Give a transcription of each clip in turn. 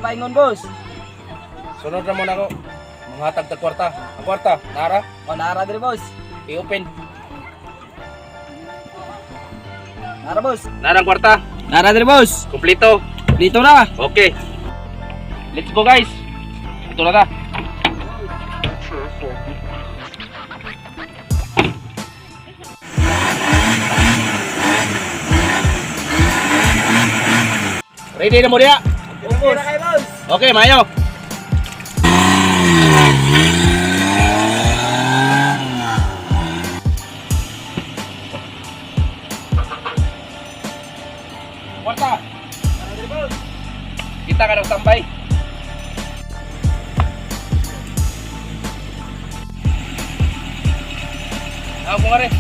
paingon, boss. Sunod na mo na ako. Manghatag tag kwarta. Ang kwarta, nara, O, nara diri, boss. I-open. Nara, boss. Nara ang kwarta. Nara diri, boss. Kompleto. Dito na. Okay. Let's go, guys. Ito na ta. Ready na mo diya? Okay na kayo, boss. Okay, mayo. Kwarta. Nara diri, boss. Kita ka ng tambay. Ako nga rin.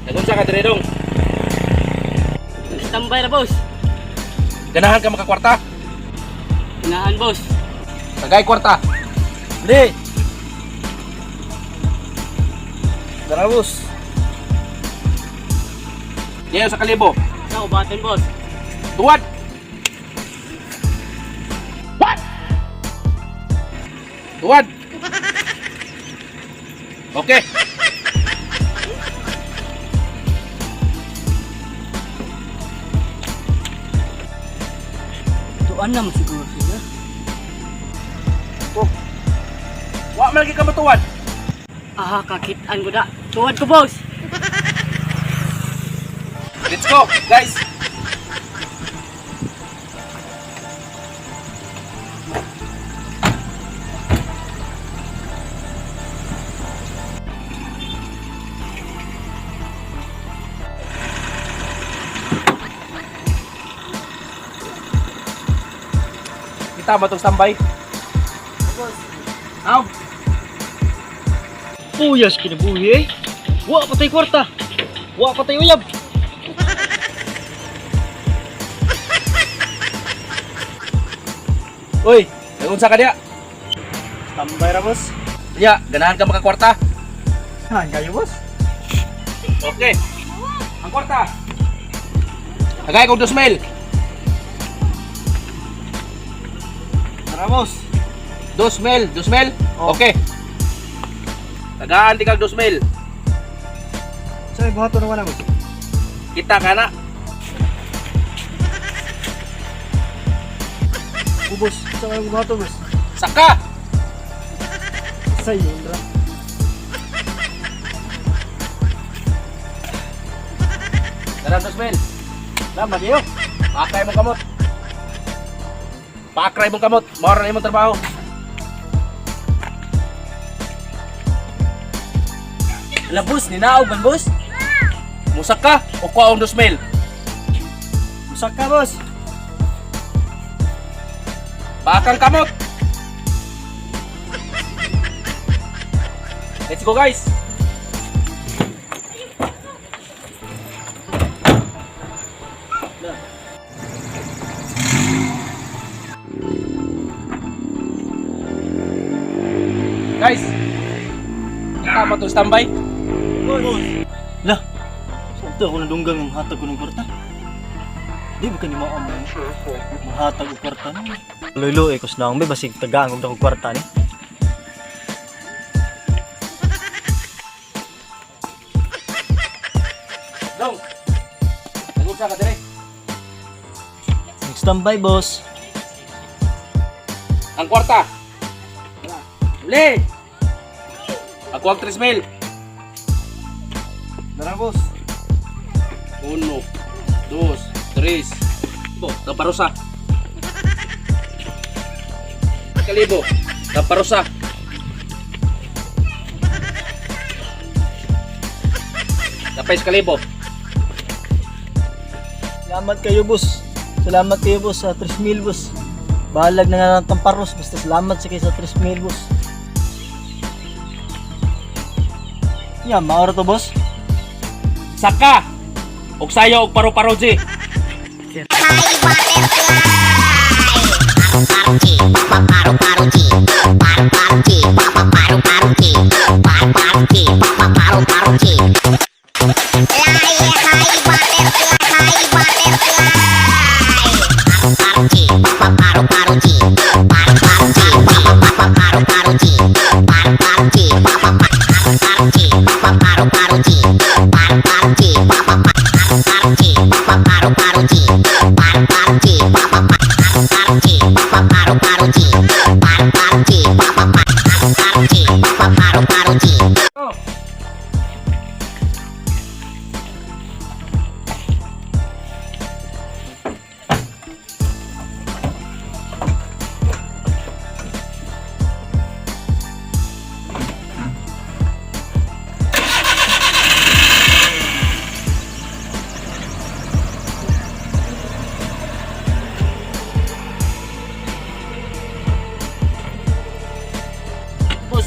Nagunsa ka dire dong. Standby na, boss. Ganahan ka makakwarta. Inahan, boss. Tagay kwarta. Dili. Tara, boss. Diyan sa kalibo. Ikaw, batin, boss. Tuwad. What? Tuwad. Okay. Tuan naman siguro sila. Oh. Wa man lagi ka matuwad. Aha, kakitaan ko da. Tuwad ko, boss. Let's go, guys. Kita ba itong standby? Boss. Aw, Puyas kinabuhi eh. Wa patay kwarta. Wa patay uyab. Uy, nagunsa ka diya? Tambay ra, boss. Diya, ganahan ka makakwarta? Han kayo, boss. Okay. Ang kwarta. Tagay kong 2,000. Tara, boss. 2,000, 2,000? Oh. Okay. Tagaan di kag 2,000. Sa buhaton na wala, boss. Kita ka na. Ubos. Sa may buhaton, boss. Saka. Sa iyo ra. Tagaan 2,000. Salamat kayo. Pakay mong kamot. Pakay mong kamot. Mora na imong trabaho. Ala, boss. Ninaog man, boss. Musak ka o kuha ang 2,000. Usak ka, boss. Bakang kamot. Let's go, guys. Guys, tama itong standby. Boss. Lah. Sa ako nadunggang ang hatag ko ng kwarta. Di ba kanimo amo? Mahatag og kwarta ni. Lulo eh kus lang may basig tagaan og dako kwarta ni. Dong, nag-unsa ka dire. Standby, boss. Ang kwarta. Uli! Ako ang 3,000. Tara, boss. Uno, dos, tres. Bo, kaparusa. Kalibo, kaparusa. Kapais kalibo. Salamat kayo, boss. Salamat kayo, boss, sa 3,000, boss. Balag na nga ng tamparos. Basta salamat sa kayo sa 3,000, boss. Ya, maoro to, boss. Saka! Og sayo og paro-paro, G. Paru paru paru paru paru paru.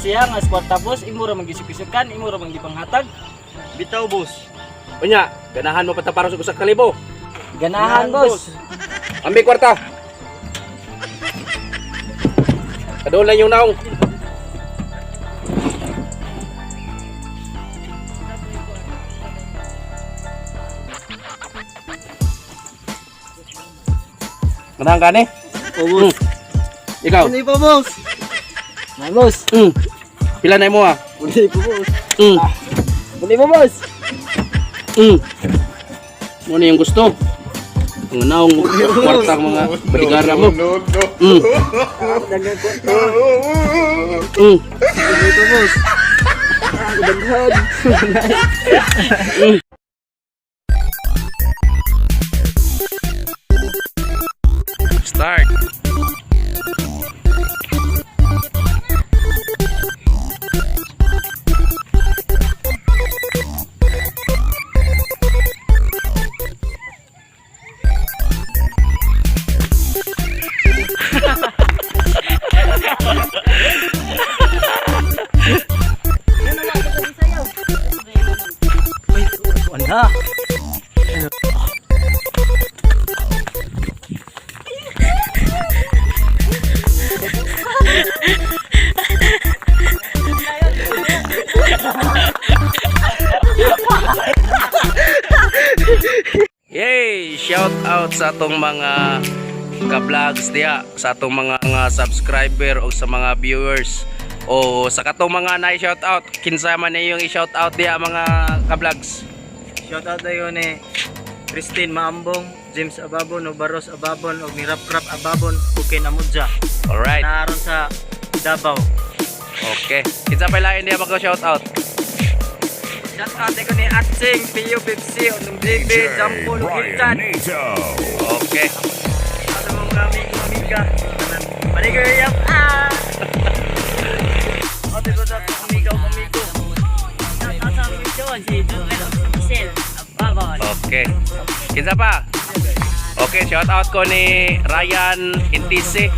siya nga kwarta, boss, imo ra man gisukisukan, imo ra man gipanghatag. Bitaw, boss. Unya, ganahan mo pataparon sa 1,000? Ganahan, boss. Ambi kwarta. Kadoon lang yung naong. Ganahan ka ni? O, boss. Ikaw? Ano pa, boss? Na, boss. Pila na mo ah? Hindi po, boss. Buli mo, boss. Ano yung gusto? Ang naong kwarta ang mga baligara mo. No, no. Hindi po, boss. Start. Uy, wala. Yay! Shout out sa atong mga ka-vlogs diha, sa atong mga subscriber o sa mga viewers o sa katong mga na-shout out, kinsa man na yung i-shout out diha, mga ka-vlogs. Shout out tayo ni Christine Maambong, James Ababon, Obaros Ababon, og ni Rap Rap Ababon, Pukin Amudja. Alright. Naaron sa Davao. Okay. Kinsa pa lain diha maka shout out? Shout out ko ni Atsing, Pio Pepsi, Unong JB, Jampol, Brian Nato. Okay. Sa mga amigo, amiga. Baligoy yap. Ah! Ate ko sa amiga, amigo. Shout out sa aming John, si Joel Official. Ababon. Okay. Kinsa pa? Okay, shout out ko ni Ryan Intise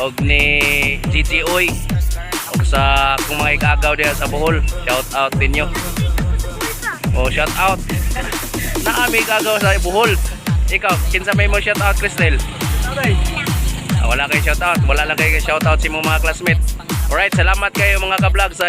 og ni Gigi Uy og sa akong mga ikagaw diha sa Bohol. Shout out ninyo. Oh, shout out. Naami ikagaw sa Bohol. Ikaw, kinsa may mo shout out, Cristel? Ah, wala kay shout out. Wala lang kay shout out sa imong mga classmate. Alright, salamat kayo mga ka-vlog sa